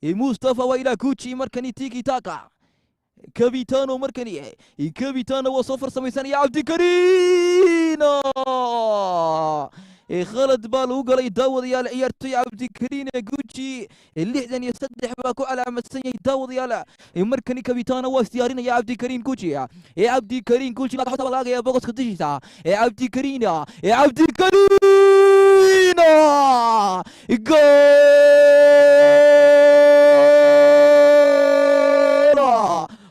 Mustafa waa ilaa Guji markani tiki taka Capitano markani Capitano waa soo farsamaysanaya Cabdikariin khalad baa lagu galay daawadayaal ciyaartoy Cabdikariin Guji 63 baa ku calaamadsan yahay daawadayaal markani Capitano waa isdiyaarinaya Cabdikariin Guji Cabdikariin Guji baa laagaya bogoska dushiisa Cabdikariin Cabdikariin goal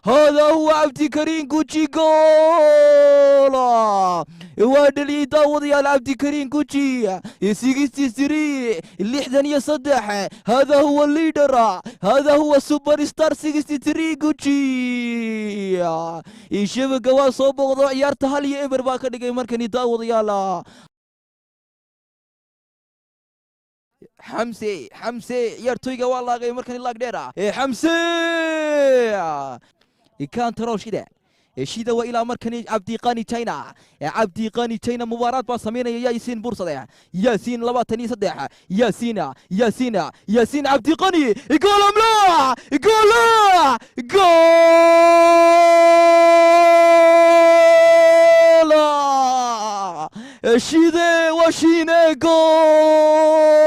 هذا هو عبد الكريم كوتشي جول ودلي داود يا عبد الكريم كوتشي 63 63 هذا هو ال leader هذا هو السوبر ستار 63 كوتشي الشبكة waa soo booqdo ciyaarta 1-0 baa ka dhigay markani daawadayaal xamse xamse ciyaartoyga waa laagay markani laag dheer ah xamse كانترول شيدا شيدا والى مركني عبد قاني تشاينا عبد قاني تشاينا مباراة با سمينيا ياسين بورصده ياسين 23 ياسين ياسين ياسين عبد قاني جول ام لا جول جول شيدا وشينا جول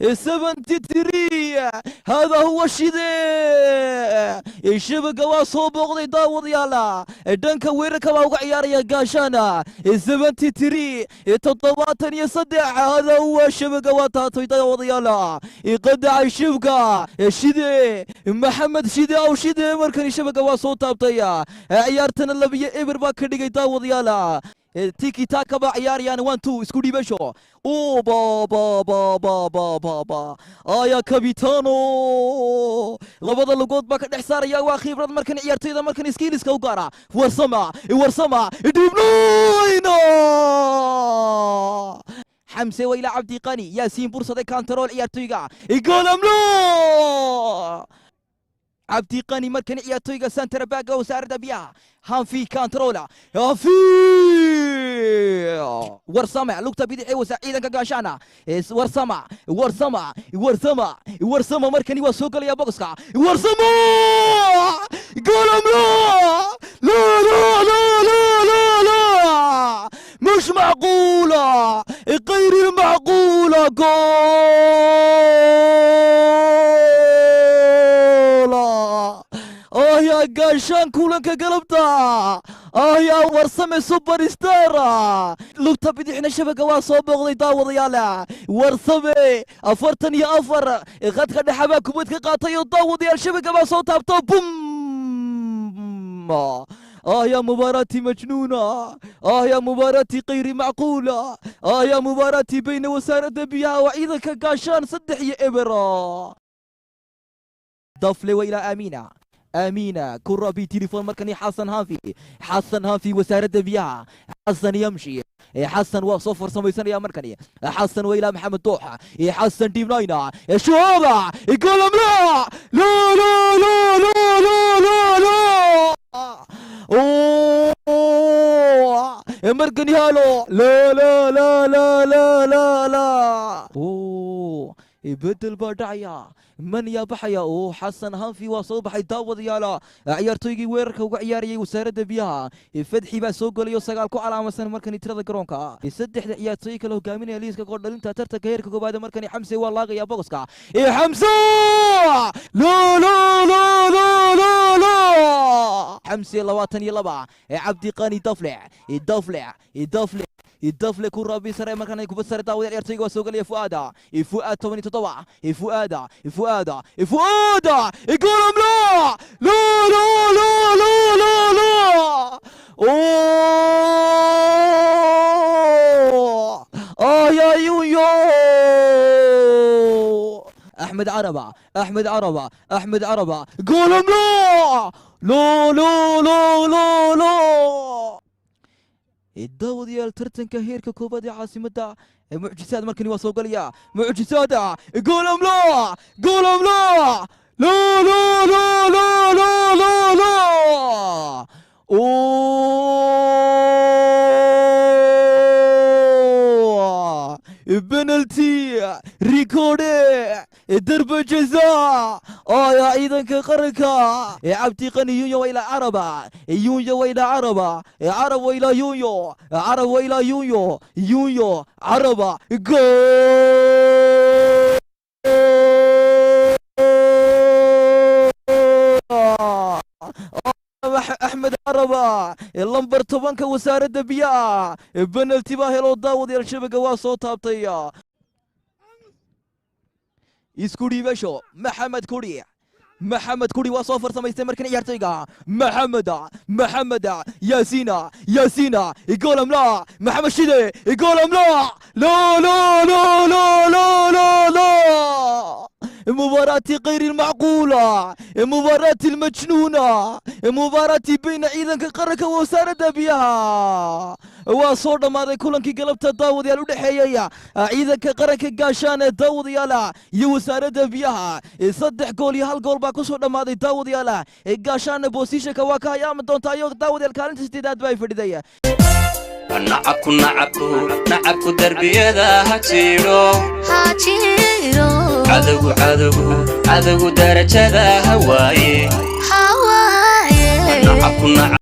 73 هذا هو الشيدي الشبكة waa soo booqday daawadayaal dhanka weerarka baa uga ciyaaraya gaashaana 73 73 هذا هو الشبكة waa taatay daawadayaal qadaca shibka shide maxamed shide aw shide markani shabaka waa soo taabtay ciyaartana 2-0 baa ka dhigay daawadayaal tiki taka baa ciyaarayaan 1-2 isku dhiibasho oo ba ba ba ba ba ba ba aya Capitano labada lugood baa ka dhex saaraya waa khibrad markan ciyaartoyda markan iskiiliska u gaara warsama warsama dhibnoyno xamse waa ilaa Cabdiqani Yaasiin Bursade kantarool ciyaartoyga gool amlo Cabdiqani markan ciyaartoyga center back oo wasaaradda biyaha hanfi kantarola hanfi warsama lugta bidix ee wasa ciidanka gaashaana warsama warsama warsama warsama markani waa soo galaya boxka warsama gool amlo لا لا لا لا لا لا مش معقولة غير المعقولة جول آه يا gaashaan kulanka galabta ah yaa warsame super star lugta bidixna shabaga waa soo booqday daawadayaal warsame 44 khadka dhexe baa kubad ka qaatay oo daawadayaal shabaga baa soo taabto bum آه يا مباراتي مجنونة آه يا مباراتي غير معقولة آه يا مباراتي بين وسارة بها وعيدك قاشان 3-0 ضفلة وإلى أمينة أمينة كرة بتليفون مركني حسن هافي حسن هافي وسارة بها حسن يمشي حسن وصفر سميسن يا مركني حسن وإلى محمد دوحة حسن ديب ناينا شو هذا يقول لا لا لا لا لا لا لا لا اوه مركني هالو لا لا لا لا لا لا لا اوه بدل badhacaya man yaa baxaya oo Xasan Hanfi waa soo baxay daawadayaal ciyaartoygii weerarka uga ciyaarayay wasaaradda biyaha Fadxi baa soo galayo 9 ku calaamadsan markani tirada garoonka saddexda ciyaartoy kale hogaaminaya liiska gool dhalinta tartanka heerka koobaad markani Xamse waa laagaya bogoska Xamse la la la la la la Xamse 22 Cabdiqani Dafle Dafle Dafle الدفل كرة بسرعة مركان كوبا سرعة داود ciyaartoyga waa soo galaya Fuaada Fuaad 17 Fuaada Fuaada Fuaada gool am la la la la la la la اوه اه يا يو احمد عربة احمد عربة احمد عربة جول ام لا لا لا لا لا لا daawadayaal tartanka heerka koobaad ee caasimadda mucjisaad markani waa soo galaya mucjisaada gool am la gool am la la la la la la la la penalty rikoodhe Darba jazaa oo ya ciidanka qaranka. Cabdi Qani Yunyo ilaa Caraba, Yunyo ilaa Caraba, Carab ilaa Yunyo, Carab ilaa Yunyo, Yunyo Caraba, gool! Axmed Caraba, lambar 10-ka wasaaradda biyaha, penalty baa helo daawadayaal, shabaga waa soo taabtay. Isku dhiibasho Maxamed Kuri, Maxamed Kuri waa soo farsamaystay markan ciyaartoyga Maxamed, Maxamed Yaasiina, Yaasiina, goolamla Maxamed Shide, goolamla! لا لا لا لا لا لا لا، مباراة غير المعقولة، مباراة المجنونة، مباراة بين ciidanka qaranka wasaaradda biyaha. Waa soo dhammaaday kulankii galabta daawadayaal u dhexeeyey ciidanka qaranka Gaashaan ee daawadayaal iyo wasaaradda biyaha. 3 gool iyo 1 gool baa kusoo dhammaaday daawadayaal. Gaashaan positionka waa ka hayaami doontaa iyo daawadayaal kaalinta sideedaad ba ay fadhiday. Nacabku, nacabku, nacabku darbiyada ha jiidho, cadowgu, cadowgu, cadowgu darajada ha waaye, nacabku.